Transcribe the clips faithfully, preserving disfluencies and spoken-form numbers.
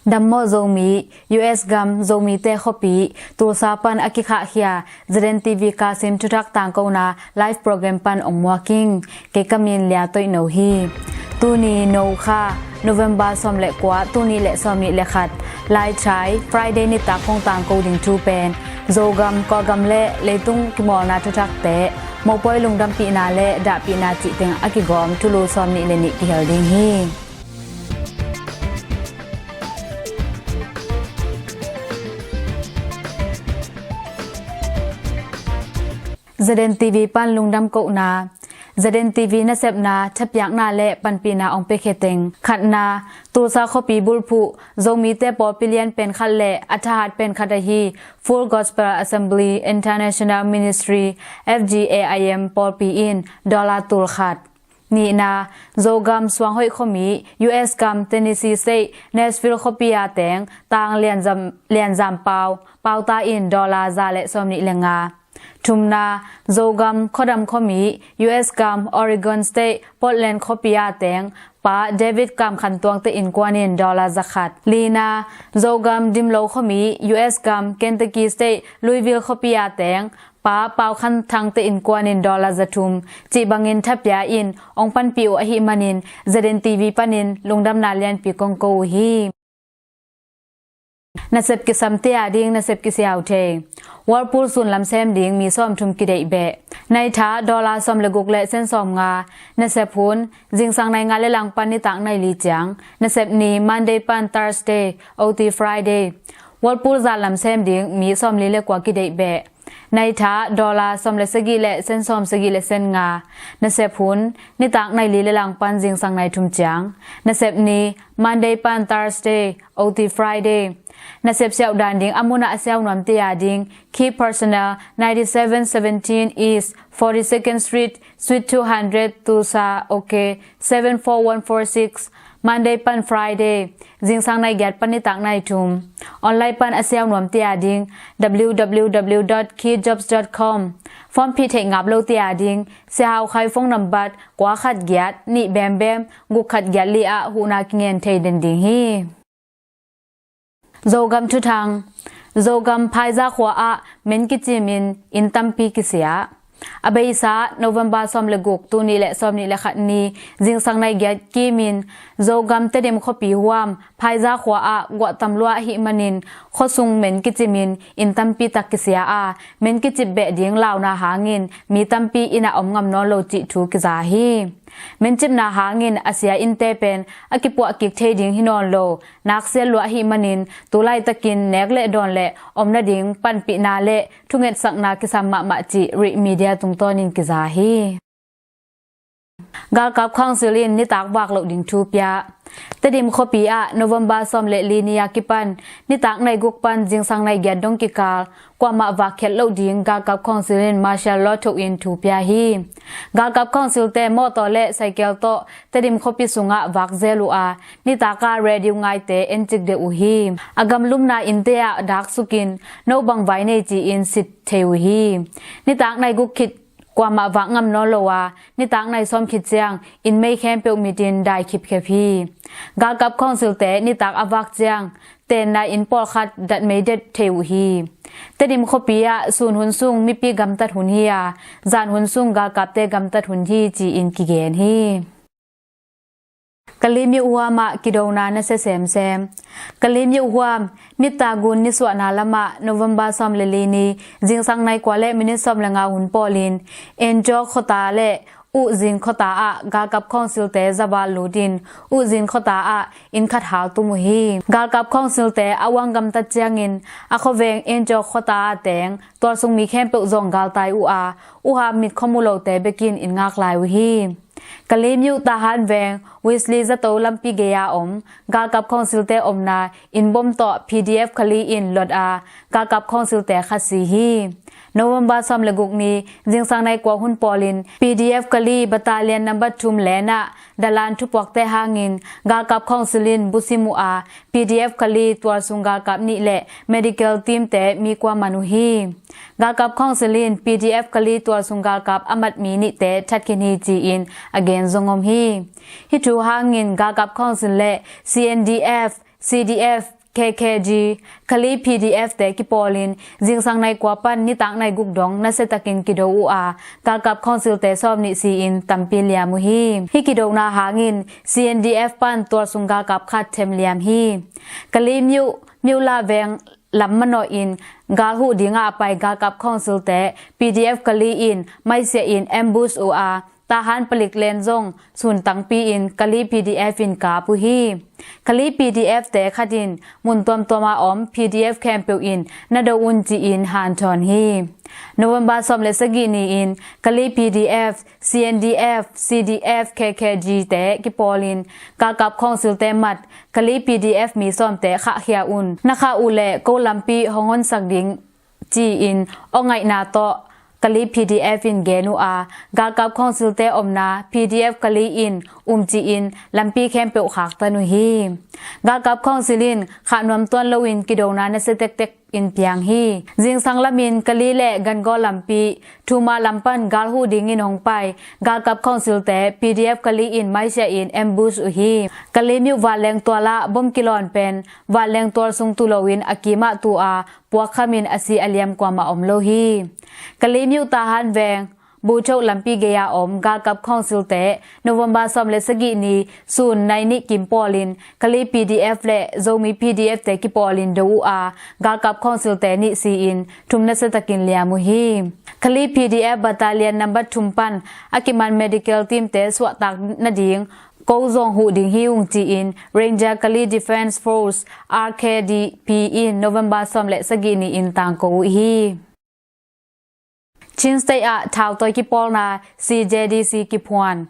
Dammawh Zomi, U S gam Zomite khuapi Tulsa pan a kikhahkhia Z N T V Kasim thuthak tangkona live program pan ong muak ing. Kei ka min Lia Toih No hi. Tuni No Kha, November sawm le kua, tul nih le sawm nih le khat, Lai Chai Friday nitak kong tangko ding thu pen Zogam, Kawlgam le leitung kimawlna thuthakte, mopawi lungdampihna le dahpihna cih teng a kigawm thulu sawm nih le nih kihel ding hi. Z N T V pan lungdam kohna. Z N T V nasepna, thapiakna le panpihna ong piakhia teng. Khatna, Tulsa khuapi bulphuh Zomite pawlpi lian pen khat le a thahat pen khat ahi Full Gospel Assembly International Ministry, F G A I M pawlpi in dollar tul khat. Nihna, Zogam Suanghoih khuami, U S gam Tennessee State, Nashville khuapi a teng, tang Lianzam, Lianzam Pau, Pauta in dollar za le sawm nih le nga. Thumna, Zogam Khuadam khuami, U S gam Oregon State, Portland khuapi a teng, Pa David Kam Khan Tuangte innkuan in dollar za khat. Lina, Zogam Dimlo khuami, U S gam Kentucky State, Louisville khuapi a teng, Pa Pau Khan Thangte innkuan in dollar za thum cih bangin thapia in ong panpih uh ahih manin Z N T V panin lungdamna lianpi kong ko uh hi. Nasep kisamte a ding nasep kisiau thei. Whirlpool sun lam sem ding mi sawm thum kideih beh. Naitha dollar sawm le guk le sen sawm nga. Nasep hun, zingsang nai nga le lang pan nitak nai li ciang. Nasep ni, Monday pan Thursday, O T Friday. Whirlpool zat lam sem ding mi sawm li le kua kideih beh. Naitha dollar sawm le sagih le sen sawm sagih le sen nga. Nasep hun, nitak nai li le lang pan zingsang nai thum ciang. Nasep ni, Monday pan Thursday, O T Friday. Nasep siauh dan ding a mun ah a siau nuamte a ding, Key Personnel, ninety seven seventeen East forty-second Street, Suite two hundred, Tulsa, OK, seven four one four six. Monday pan Friday, zingsang nai giat pan nitak nai thum. Online pan a siau nuamte a ding, W W W dot key jobs dot com. Form phih theih ngap lote a ding, Sia Hau Khai phone nambat kua khat giat, nih bem bem, guk khat giat li ah huhna kingen thei den ding hi. Zogam thuthang. Zogam Phaiza khua ah men kicimin inn tampi kisia. A beisa November sawm le guk, tul nih le sawm nih le khat ni, zingsang nai giat kimin Zogam Tedim khuapi huam Phaiza khua ah guah tam lua ahih manin khuasung men kicimin inn tampi tak kisia a, men kicip beh ding launa hangin mi tampi inn ah om ngam nawn lo cih thu kiza hi. Men cipna hangin a sia innte pen a kipuah kik thei ding hi nawn lo, naksiat lua ahih manin tu laitakin nek le dawn le om nading panpihna le thungetsakna kisam mahmah cih Ri Media tungtawnin kiza hi. Galkap Council in nitak vak loh ding thu pia. Tedim khuapi ah November sawm le li ni a kipan nitak nai guk pan zingsang nai giat dong kikal kuamah vak khiat loh ding Galkap Council in martial law thoh in thu pia hi. Galkap Council te mawtaw le cycle tawh Tedim khuapi sungah vak zel uh a, nitak a radio ngaite encik deuh uh hi. A gamlumna innte ah dak sukin no bang vai nei ci-in sit thei uh hi. Nitak nai guk khit kuamah vak ngam nawn lo a, nitak nai sawm khit ciang inn mei khempeuh mitin dai khipkhep hi. Galkap Council te nitak a vak ciang tenna inn pawlkhat datmei det thei uh hi. Tedim khuapi ah sun hun sung mipi gamtat hun hi a, zan hun sung galkapte gamtat hun hi ci-in kigen hi. Kalimyo huam ah kidona nasia semsem. Kalimyo huam, nitak gun nisuahna lamah November sawm le li ni, zingsang nai kua le minit sawm le nga hun pawlin Enjok khuata le Uhzing khuata ah Galkap Council te zaval lutin Uhzing khuata ah inn khat hal tum uh hi. Galkap Council te a uang gamtat ciangin a khuaveng Enjok khuata ah teng tualsung mi khempeuh zong galtai uh a, uha mit khuamu lote bekin inn ngak lai uh hi. Kalimyo Tahan veng Wesley zato lampi gei-a om Galkap Council te omna inn bom tawh P D F Kali in lot a, Galkap Council te khat si hi. November sawm le guk ni, zingsang nai kua hun pawlin P D F Kali Battalion number thum lenah dalan thupuakte hangin Galkap Council in busim uh a, P D F Kali tualsung galkap nih le medical team te mi kua man uh hi. Galkap Council in P D F Kali tualsung galkap a mat mi nihte thatkhin hi ci-in a gen zong om hi. Hih thu hangin Galkap Council le C N D F, C D F, K K G, Kali P D F te kipawlin zingsang nai kua pan nitak nai guk dong nasiatakin kido uh a, galkap khawngsilte sawm nih si-in tampi liam uh hi. Hih kidona hangin C N D F pan tualsung galkap khat them liam hi. Kali Myu, Myula veng lam manawhin gal huh dingah a pai galkap khawngsilte P D F Kali in maisiahin ambush uh a, Tahan palik len zong sun tangpi-in Kali P D F in kap uh hi. Kali P D F te khatin mun tuamtuama om P D F khempeuh in na do un ci-in hanthawn hi. November sawm le sagih ni-in Kali P D F, C N D F, C D F, K K G te kipawlin galkap khawngsilte mat Kali P D F mi sawmte khahkhia un. Na khah uh leh ko lampi hong honsak ding ci-in awngaihna tawh Kali P D F in gen uh a, galkap khawngsilte omna P D F Kali in um ci-in lampi khempeuh khaktan uh hi. Galkap khawngsil in khah nuam tuan loin kidona nasia tektek in piang hi. Zingsang lamin Kali le Gangaw lampi Thuma lam pan gal huh dingin hong pai galkap khawngsilte P D F Kali in maisiahin ambush uh hi. Kali Myu vatleng tualah bom kilawn pen vatleng tualsung tu loin a kimah tu a, puakkhamin a si a liam kuamah om lo hi. Kali Myu Tahan veng Buchoh lampi gei-a om galkap khawngsilte November sawm le sagih ni sun nai nih kim pawlin Kali P D F le Zomi P D F te kipawlin do uh a, galkap khawngsilte nih si-in thum nasiatakin liam uh hi. Kali P D F battalion number thum pan a kiman medical team te suahtak nading ko zong huh ding hi ung ci-in Ranger Kali Defence Force, R K D P in November sawm le sagih ni-in tangko uh hi. Chin State ah thautawi kipawlna C J D C kiphuan.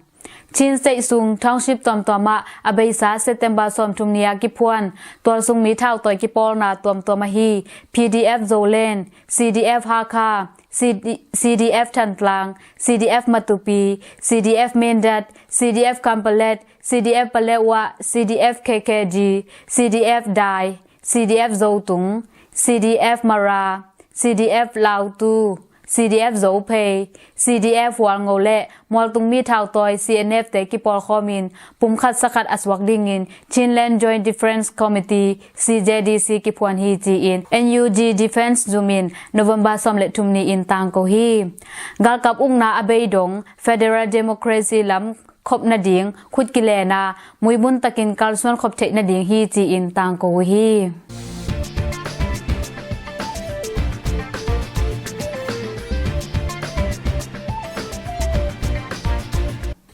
Chin State sung township tuamtuamah a beisa September sawmthum ni-a kiphuan tualsung mi thautawi kipawlna tuamtuam ahi P D F Zoland, C D F Hakha, C D, C D F Thantlang, C D F Matupi, C D F Mindat, C D F Kanpetlet, C D F Paletwa, C D F K K G, C D F Dai, C D F Zotung, C D F Mara, C D F Lautu, C D F Zophei, C D F Hualngo le mualtung mi thautawi C N F te kipawlkhawmin pumkhat sakhat a suak dingin Chinland Joint Defence Committee, C J D C kiphuan hi ci-in N U G Defence zum in November sawm le thum ni-in tangko hi. Galkap ukna a bei dong federal democracy lam khop nading khut kilenna muibun takin kalsuan khop theih nading hi ci-in tangko uh hi.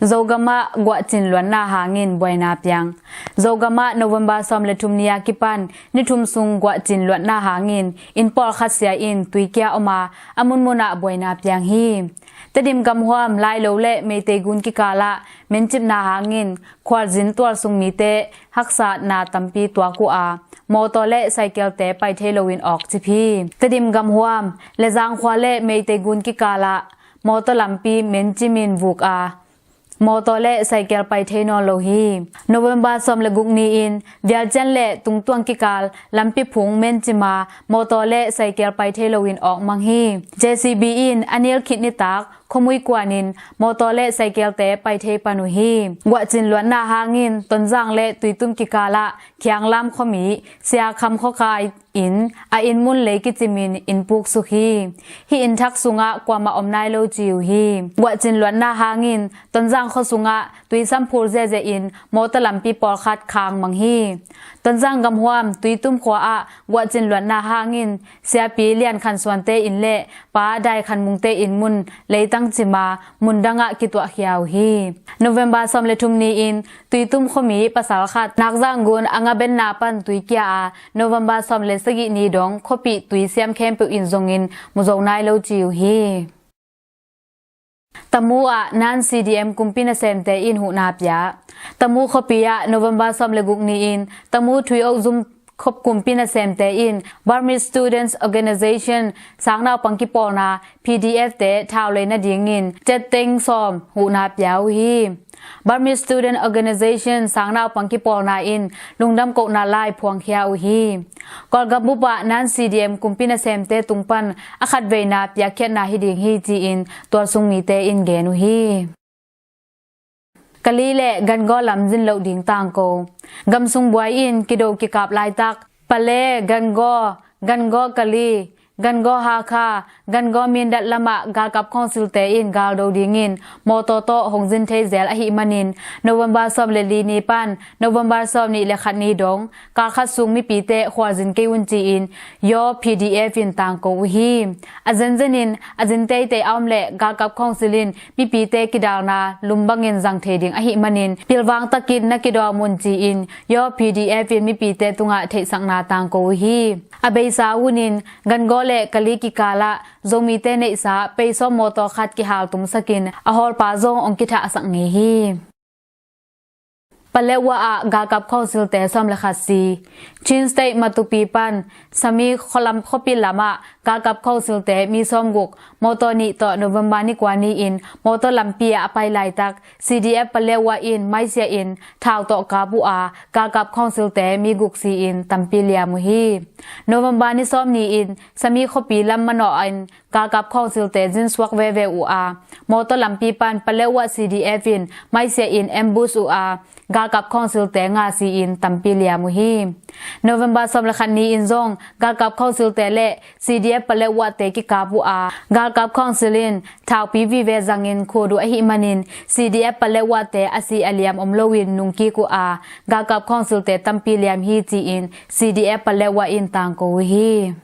Zogamah guahcin luatna hangin buaina piang. Zogamah November sawm le thum ni-a kipan ni thum sung guahcin luatna hangin inn pawlkhat sia in tuikia om a, a munmunah buaina piang hi. Tedim gamhuam Lailo le Meitei gun kikalah mencipna hangin khualzin tualsung mite haksatna tampi tuak uh a, mawtaw le saikelte pai thei loin awkcip hi. Tedim gamhuam Lezang khua le Meitei gun kikalah mawtaw lampi mencimin vuk a, mawtaw le saikel pai thei nawn lo hi. November sawm le guk ni-in Vialcian le Tungtuang kikal lampi phung mencima mawtaw le saikel pai thei loin awkmang hi. J C B in a nilkhit nitak khuamui kuanin mawtaw le saikelte pai thei pan uh hi. Guahcin luatna hangin Tonzang le Tuitum kikalah Khianglam khuami Siakham khuakai in a inn mun lei kicimin inn puksuk hi. Hih inn thak sungah kuamah om nai lo ci uh hi. Guahcin luatna hangin Tonzang khua sungah tuisam phul ziahziah in mawtaw lampi pawlkhat khang mang hi. Tonzang gamhuam Tuitum khua ah guahcin luatna hangin Siapi Lian Khan Suante inn le Pa Dai Khan Mungte inn mun leitang cima mun dangah kituahkhia uh hi. November sawm le thum ni-in Tuitum khuami pasal khat Nakzang gun a ngabenna pan tuikia a, November sawm le sagih ni dong khuapih tuisiam khempeuh in zongin muzo nai lo ci uh hi. Tamu ah Nan C D M kumpi nasemte in huhna pia. Tamu khuapi ah November sawm le guk ni-in Tamu Thui-Ok zum khop kumpi nasemte in Burmese Students Organization sangnaupang kipawlna P D F te thau lei nadingin cetteng sawm huhna pia uh hi. Burmese Student Organization sangnaupang kipawlna in lungdam kohna lai phuangkhia uh hi. Kawlgam bup ah Nan C D M kumpi nasemte tung pan a khatveina piakkhiatna hi ding hi ci-in tualsung mite in gen uh hi. Kali le Gangaw lam zin loh ding tangko. Gamsung buai in kido kikap laitak Pale, Gangaw, Gangaw Kali, Gangaw Hakha, Gangaw Mindat lamah galkap khawngsilte in galdo dingin mawtaw tawh hong zin thei zel ahih manin November sawm le li ni pan November sawm nih le khat ni dong kal khat sung mipite khualzin kei un ci-in Yaw P D F in tangko uh hi. A zenzenin a zin teitei a om le galkap khawngsil in mipite kidalna lum bangin zang thei ding ahih manin pilvang takin na kidawm un ci-in Yaw P D F in mipite tungah theihsakna tangko uh hi. A beisa hunin Gangaw le Kali kikalah Zomite neihsa pei sawm mawtaw khat kihaltumsakin a hawlpa zong hong kithahsak ngei hi. Palewa ah galkap khawngsilte sawm le khat si. Chin State Matupi pan Sami khualam khuapi lamah galkap khawngsilte mi sawmguk mawtaw nih tawh November ni kua ni-in mawtaw lampi ah a pai laitak C D F Palewa in maisia in thau tawh kap uh a galkap khawngsilte mi guk si-in tampi liam uh hi. November ni sawm ni-in Sami khuapi lam manawh in galkap khawngsilte zinsuak veve uh a mawtaw lampi pan Palewa C D F in maisia in ambush uh a galkap khawngsilte nga si-in tampi liam uh hi. November sawm le khat ni-in zong galkap khawngsilte le C D F Palewa te kikap uh a galkap khawngsil in thaupi vive zangin khut uh ahih manin C D F Palewa te a si a liam om loin nungkik uh a galkap khawngsilte tampi liam hi ci-in C D F Palewa in tangko uh hi.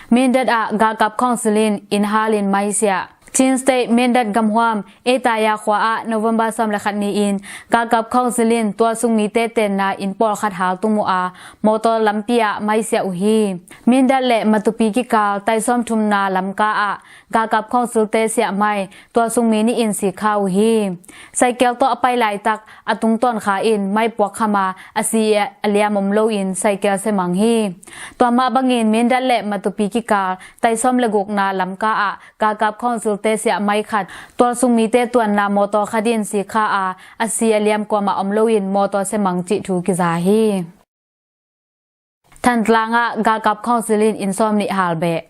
Mindat ah galkap khawngsil in inn halin maisia. Chin State Mindat gamhuam Eitaya khua ah November sawm le khat ni-in galkap khawngsil in tualsung mite tenna inn pawlkhat haltum uh a mawtaw lampi ah maisia uh hi. Mindat le Matupi kikal taisawm thumna lamka ah galkap khawngsilte siahmai tualsung mi nih in sikha uh hi. Cycle tawh a pai laitak a tungtawn kha in mai puak kham a a si a liam om loin cycle semang hi. Tua mah bangin Mindat le Matupi kikal taisawm le gukna lamka ah galkap khawngsilte siahmai khat tualsung mite tuanna mawtaw khat in sikha a a si a liam kuamah om loin mawtaw semang cih thu kiza hi. Thantlang ah galkap khawngsil in inn sawm nih halbeh.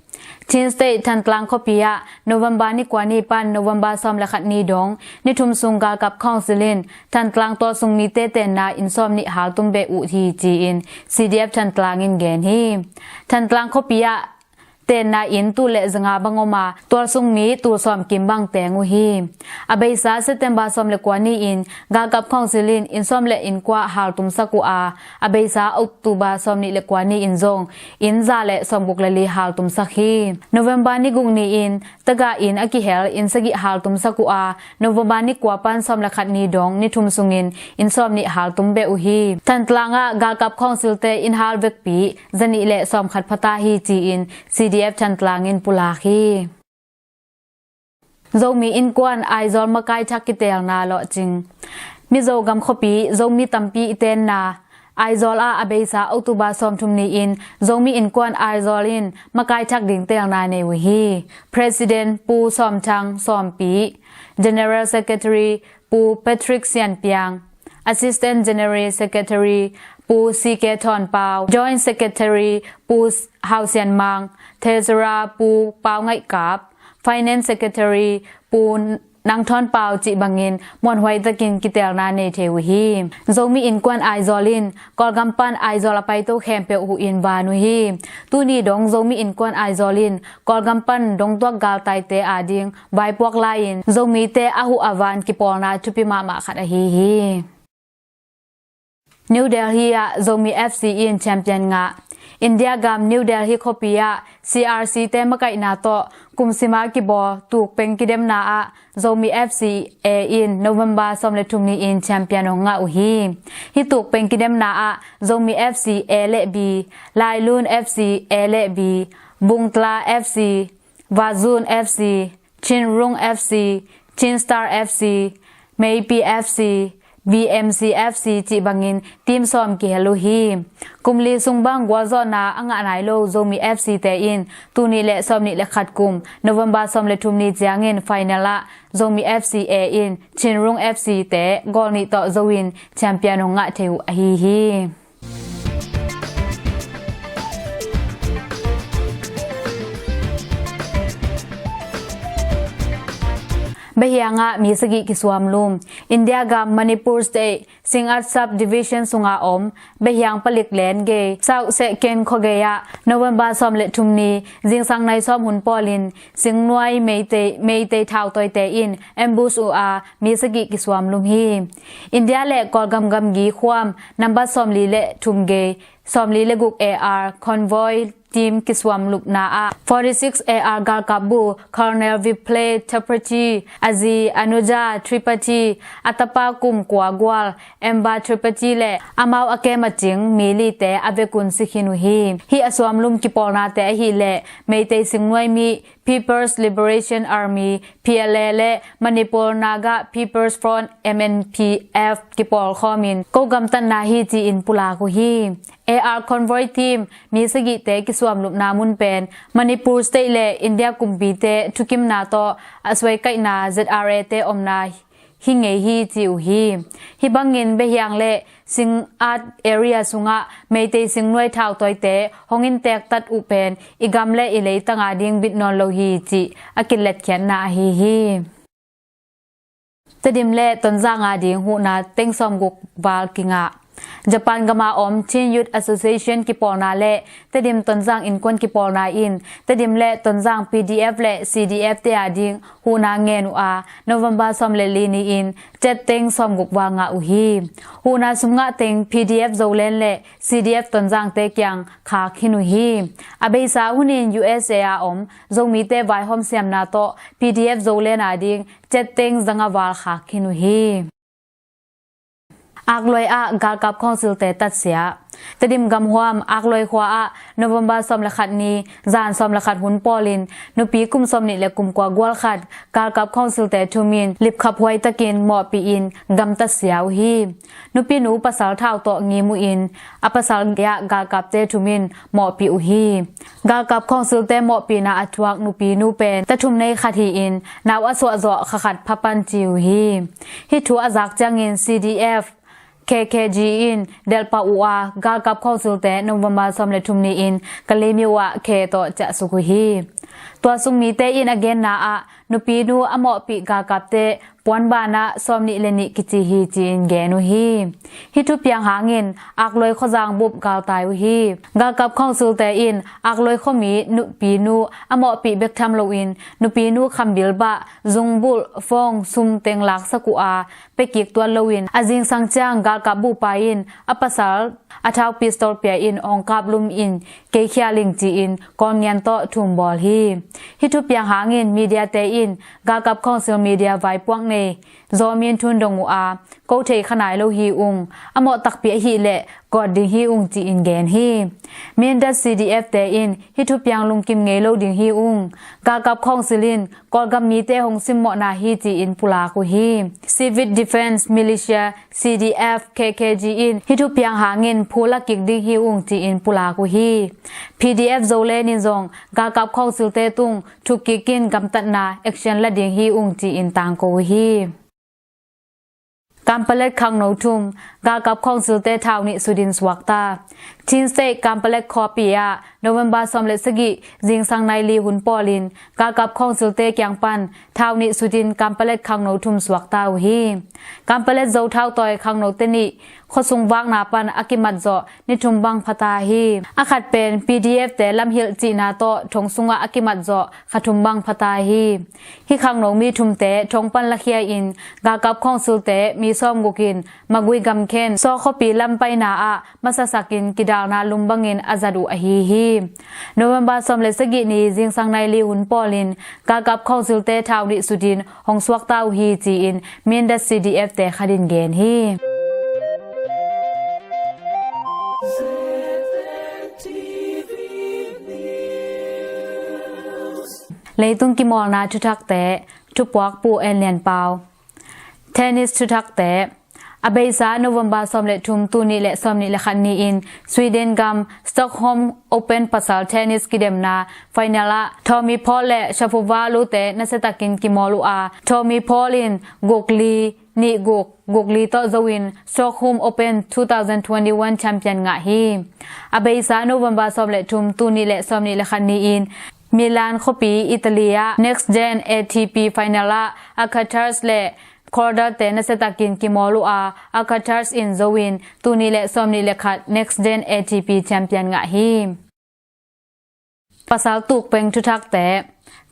Chin State Thantlang khuapi ah November ni kua ni pan November sawm le khat ni dong ni thum sung galkap khawngsil in Thantlang tualsung mite tenna inn sawm nih haltum beh uh hi ci-in C D F Thantlang in gen hi. Thantlang khuapi ah tenna inn tul le zanga bang om a tualsung mi tul sawm kim bang teng uh hi. A beisa September sawm le kua ni-in galkap khawngsil in inn sawm le inn kua haltumsak uh a a beisa October sawm nih le kua ni-in zong inn za le sawm guk le li haltumsak hi. November ni guk ni-in tagah inn a kihel inn sagih haltumsak uh a November ni kua pan sawm le khat ni dong ni thum sungin inn sawm nih haltum beh uh hi. Thantlang ah galkap khawngsilte inn hal vekpi zanih le sawmkhat phata hi ci-in C D F Thantlang in pulak hi. Zomi Innkuan Aizawl makai thak kitelna lawhcing. Mizo gam khuapi Zomi tampi i tenna Aizawl ah a beisa October sawmthum ni-in Zomi Innkuan Aizawl in makai thak ding telna nei uh hi. President Pu Sawmthang Sawmpi, General Secretary Pu Patrick Sianpiang, Assistant General Secretary Pu C K Thawn Pau, Joint Secretary Pu Hau Sian Mang, Treasurer Pu Pau Ngaih Kap, Finance Secretary Pu Nang Thawn Pau cih bangin muanhuai takin kitelna nei thei uh hi. Zomi Innkuan Aizawl in Kawlgam pan Aizawl a paito khempeuh huhin van uh hi. Tuni dong Zomi Innkuan Aizawl in Kawlgam pan dongtuak galtaite ading vaipuak lai-in Zomite a huh a van kipawlna thupi mahmah khat ahi hi. New Delhi ah Zomi F C in champion ngah. India gam New Delhi khuapi ah C R C te makaihna tawh kum sima kibawl tukpeng kidemna ah Zomi F C A in November sawm le thum ni-in champion hong ngah uh hi. Hih tukpeng kidemna ah Zomi F C A le B, Lailun F C A le B, Bungtla F C, Vazun F C, Chinrung F C, Chinstar F C, Meipi F C, B M C F C cih bangin team sawm kihel uh hi. Kum li sung bang gualzawhna a ngah nai lo Zomi F C te in tul nih le sawm nih le khat kum November sawm le thum ni ciangin final ah Zomi F C A in Chinrung F C te goal nih tawh zo in champion hong ngah thei uh ahi hi. Behiang ah mi sagih kisuam lum. India gam Manipur State Singngat Sub Division sunga om Behiang palik len gei South Sehken khuagei ah November sawm le thum ni zingsang nai sawm hun pawlin singnuai Meitei, Meitei thautawite in ambush uh a mi sagih kisuam lum hi. India le Kawlgam gamgi khuam nambat sawmli le thum gei sawmli le guk A R convoy team kisuam lupna ah forty six A R galkap bu Colonel Viplay Tripathi, a zi Anuja Tripathi, a tapa kum kua gual Amba Tripathi le amau a kem a cing mi lite a vekun si khin uh hi. Hih a suamlum kipawlnate ahih leh Meitei singnuai mi People's Liberation Army, P L A, le Manipur Naga People's Front, M N P F, kipawlkhawmin ko gamtatna hi ci-in pulak uh hi. A R convoy team mi sagihte kisuamlupna mun pen Manipur State le India kumpite thukimna tawh a suaikaihna Z R A te omna hi ngei hi ci uh hi. Hih bangin Behiang le Singngat area sungah Meitei singnuai thautawite hong inntek tat uh pen i gam le i leitang ading bit nawn lo hi cih a kiletkhiatna ahi hi. Tedim le Tonzang ading huhna teng sawmguk val kingah. Japan gama om Chin Youth Association kipawlna le Tedim Tonzang innkuan kipawlna in Tedim le Tonzang P D F le C D F te ading huhna ngen uh a November sawm le li ni-in tet teng sawmguk val ngah uh hi. Huhna sum ngah teng P D F Zoland le C D F Tonzangte kiang khak khin uh hi. A beisa hunin U S A a om Zomite vaihawm siamna tawh P D F Zoland ading tet teng zanga val khak khin uh hi. Akloi ah galkap khawngsilte tatsia. Tedim gamhuam Akloi khua ah November sawm le khat ni zan sawm le khat hun pawlin nupi kum sawmnih le kum kua gual khat galkap khawngsilte thumin lipkhap huaitakin mawhpihin gamtatsia uh hi. Nupinu pasal thau tawh ngim uh in a pasal gei-ah galkapte thumin mawhpih uh hi. Galkap khawngsilte mawhpihna a thuak nupinu pen tathum nei khat hi-in nau a suahzawh kha khat phapan ci uh hi. Hih thu a zak ciangin C D F K K G in delhpah uh a galkap khawngsilte November sawm le thum ni-in Kalemyo ah khe tawh ciahsuk uh hi. Tua sung mite in a genna ah nupinu a mawhpih galkapte puanbanah sawmnih le nih kici hi ci-in gen uh hi. Hih thupiang hangin Akloi khuazang bup galtai uh hi. Galkap khawngsilte in Akloi khuami nupinu a mawhpih bek tham loin nupinu khambilbah, zungbulh, fawng, sum teng laksak uh a pekik tuan loin a zingsang ciang galkap bupa in a pasal a thau pistol pia in hong kaplum in kei khia ling ci-in kawngian tawh thumbawl hi. Hih thupiang hangin mediate in galkap khawngsil media vaipuak nei Zomin thundong uh a ko thei kha nai lo hi ung, a mawh takpi ahih leh gawt ding hi ung ci-in gen hi. Mindat C D F te in hih thupiang lungkim ngei lo ding hi ung, galkap khawngsil in Kawlgam mite hong simmawhna hi ci-in pulak uh hi. Civil Defence Militia C D F K K G in hih thupiang hangin phul a kik ding hi ung ci-in pulak uh hi. P D F Zoland in zong galkap khawngsilte tung thukkikin gamtatna action la ding hi ung ci-in tangko uh hi. Kanpalet khangno thum galkap khawngsilte thau nih sutin suakta. Chin State Kanpalet khawpi ah November sawm le sagih zingsang nai li hun pawlin galkap khawngsilte kiang pan thau nih sutin Kanpalet khangno thum suakta uh hi. Kanpalet Zo thau tawi khangnote nih khuasung vakna pan a kimat zawh ni thum bang phata hi. A khat pen P D F te lamhilh cihna tawh thong sungah a kimat zawh kha thum bang phata hi. Hih khangno mi thumte thong pan lakhia in galkap khawngsilte mi sawmguk in Magui gamkhen Saw khuapi lam paina ah masasakin kidalna lum bangin a zat uh ahi hi. November sawm le sagih ni zingsang nai li hun pawlin galkap khawngsilte thau nih sutin hong suakta uh hi ci-in Mindat C D F te khat in gen hi. Leitung kimawlna thuthakte thupuak Pu En Lian Pau. Tennis thuthakte. A beisa November sawm le thum, tul nih le sawmnih le khat ni-in Sweden gam Stockholm Open pasal tennis kidemna final ah Tommy Paul le Shapovalov te nasiatakin kimawl uh a, Tommy Paul in guk li, nih guk, guk li tawh zo in Stockholm Open two thousand twenty-one champion ngah hi. A beisa November sawm le thum, tul nih le sawmnih le khat ni-in Milan khuapi Italy ah Next Gen A T P final ah Alcaraz le Corda te nasiatakin kimawl uh a, Alcaraz in zo in tul nih le sawmnih le khat Next Gen A T P champion ngah hi. Pasal tukpeng thuthakte.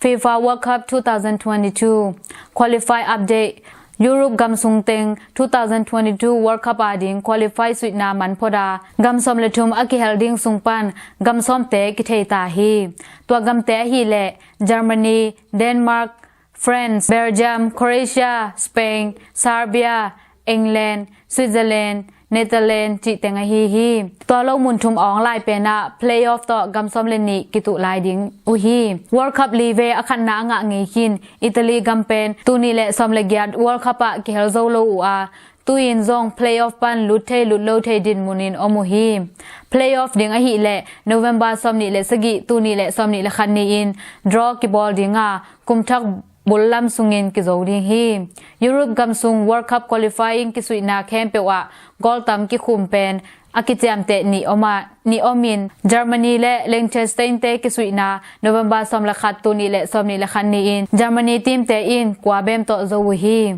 FIFA World Cup two thousand twenty-two qualify update. Europe gam sung teng two thousand twenty-two World Cup a ding qualify suihna man phot a, gam sawm le thum a kihel ding sung pan gam sawmte kithei ta hi. Tua gamte ahih leh Germany, Denmark, France, Belgium, Croatia, Spain, Serbia, England, Switzerland, Netherlands cih teng ahi hi. Tua lo mun thum awng lai pen ah playoff tawh gam sawm le nih kituh lai ding uh hi. World Cup li ve a khatna a ngah ngei khin Italy gam pen tul nih le sawm le giat World Cup ah kihel zo lo uh a, tu-in zong playoff pan lut thei lut lo thei dinmun in om uh hi. Playoff ding ahih leh November sawmnih le sagih tul nih le sawmnih le khat ni-in draw kibawl ding a, kum thak bul lam sungin kizo ding hi. Europe gam sung World Cup qualifying kisuihna khempeuh ah goal tam kikhum pen a kiciamteh nih om a, nih om in Germany le Liechtenstein te kisuihna November sawm le khat tul nih le sawmnih le khat ni-in Germany team te in kua bem tawh zo uh hi.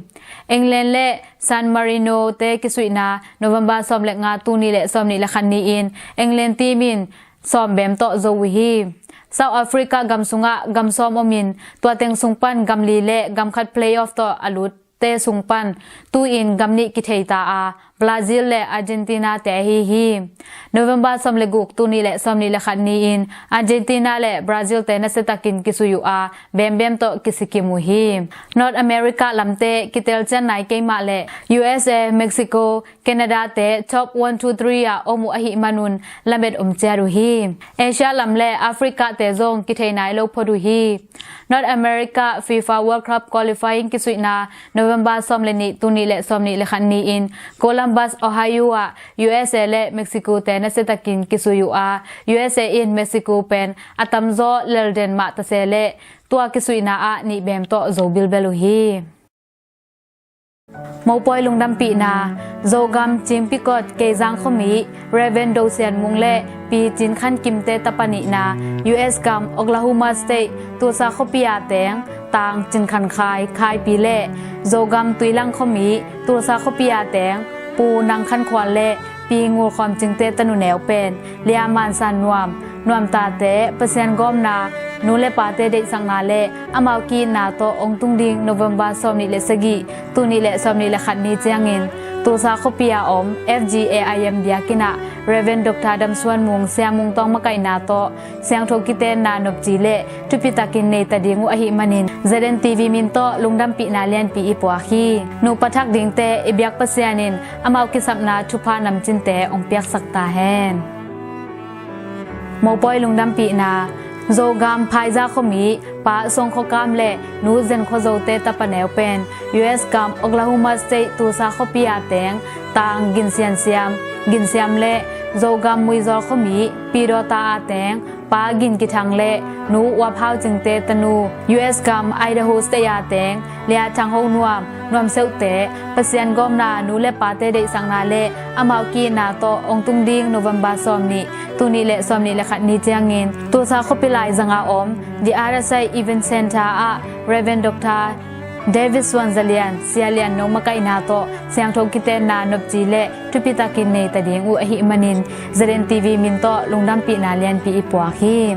England le San Marino te kisuihna November sawm le nga tul nih le sawmnih le khat ni-in England team in sawm bem tawh zo uh hi. South Africa gam sungah gam sawm om in tua teng sung pan gam li le gam khat playoff tawh a lut te sung pan tu-in gam nih kithei ta a, Brazil le Argentina te ahi hi. November sawm le guk tul nih le sawmnih le khat ni-in Argentina le Brazil te nasiatakin kisui uh a, bembem tawh kisikim uh hi. North America lamte kitel cian nai keimah le U S A, Mexico, Canada te top one, two, three ah om uh ahih manun lamet om ciat uh hi. Asia lam le Africa te zong kithei nai lo phot uh hi. North America FIFA World Cup qualifying kisuihna November sawm le nih tul nih le sawmnih le khat ni-in Columbus, Ohio ah U S A le Mexico te nasiatakin kisui uh a, U S A in Mexico pen a tamzaw lelden mah tase le tua kisuihna ah nih bem tawh zo bilbel uh hi. Mopawi lungdampihna. Zogam Cingpikot Keizang khuami Rev. Do Sian Mung le Pi Cin Khan Kimte tapa nihna, U S gam Oklahoma State Tulsa khuapi a teng Tang Cin Khan Khai, Khaipi le Zogam Tuilang khuami Tulsa khuapi a teng Pu Nang Khan Khuan le Pi Ngul Khawm Cingte tanu neu pen Lia Man San Nuam, Nuam tate Pasian gawmna, nu le pate deihsakna le amau ki-itna tawh hong tung ding November sawmnih le sagih, tul nih le sawmnih le khat ni ciangin Tulsa khuapi a om F G A I M biakinn ah Rev. Doctor Dam Suan Mung, Sia Mung Tawng makaihna tawh siangtho kitenna nopci le thupitakin neita ding uh ahih manin Z N T V min tawh lungdampihna lianpi i puak hi. Nupa thak dingte i biak Pasian in amau kisapna thupha namcinte hong piaksak ta hen. Mopawi lungdampihna. Zogam Phaiza khuami Pa Song Khua Kam le Nu Zen Khua Zote tapa neu pen U S gam Oklahoma State Tulsa khuapi a teng Tang Gin Sian Siam, Gin Siam le Zogam Muizawl khuami Pi Dawta a teng Pa Gin Kithang le Nu Uap Hau Cingte tanu, U S gam Idaho State a teng Lia Thang Ho Nuam, Nuam Seuhte, Pasian gawmna, nu le pate deihsakna le amau ki-itna tawh hong tung ding November sawmnih, tul nih le sawmnih le khat ni ciangin Tulsa khuapi laizang a om The Other Side Event Center ah Rev. Doctor David Suan Za Lian, Sia Lian No makaihna tawh siangtho kitenna nopci le thupitakin neita ding uh ahih manin Z N T V min tawh lungdampihna lianpi i puak hi.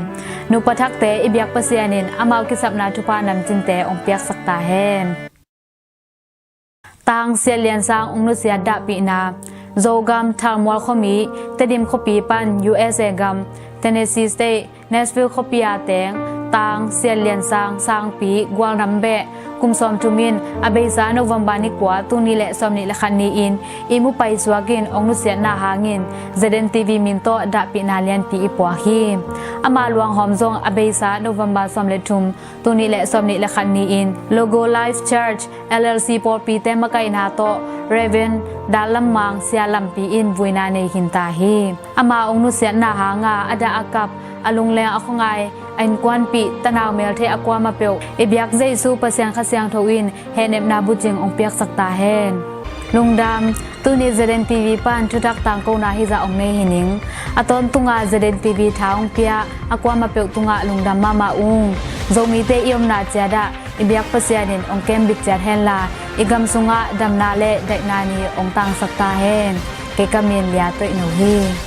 Nupa thakte i biak Pasian in amau kisapna thupha namcinte hong piaksak ta hen. Tang Sia Lian Sang hong nusiat dahpihna. Zogam Thalmual khuami Tedim khuapi pan U S A gam Tennessee State Nashville khuapi a teng Tang Sia Lian Sang, Sangpi, Gualnam beh, kum sawmthum in a beisa November ni kua, tul nih le sawmnih le khat ni-in ihmu paisuak in hong nusiatna hangin Z N T V min tawh dahpihna lianpi i puak hi. Ama luanghawm zong a beisa November sawm le thum, tul nih le sawmnih le khat ni-in Logo Life Church L L C pawlpite makaihna tawh Rev. Dal Lam Mang, Sia Lampi in vuina nei khin ta hi. Ama hong nusiatna hanga a dah a kap, a lungleng a khuangai, a innkuanpih, tanau meltheih a kuamah peuh i biak Jesu Pasian Kha Siangtho in hehnepna bucing hong piaksak ta hen. Lungdam. Tuni Z N T V pan thuthak tangkona hizah hong nei hi ning. A tawntunga Z N T V tha hong pia a kuamah peuh tungah lungdam mahmah ung. Zomite i omna ciatah i biak Pasian in hong kembit ciat henla, i gam sungah damna le daihna ni hong tangsak ta hen. Kei ka min Lia Toih No hi.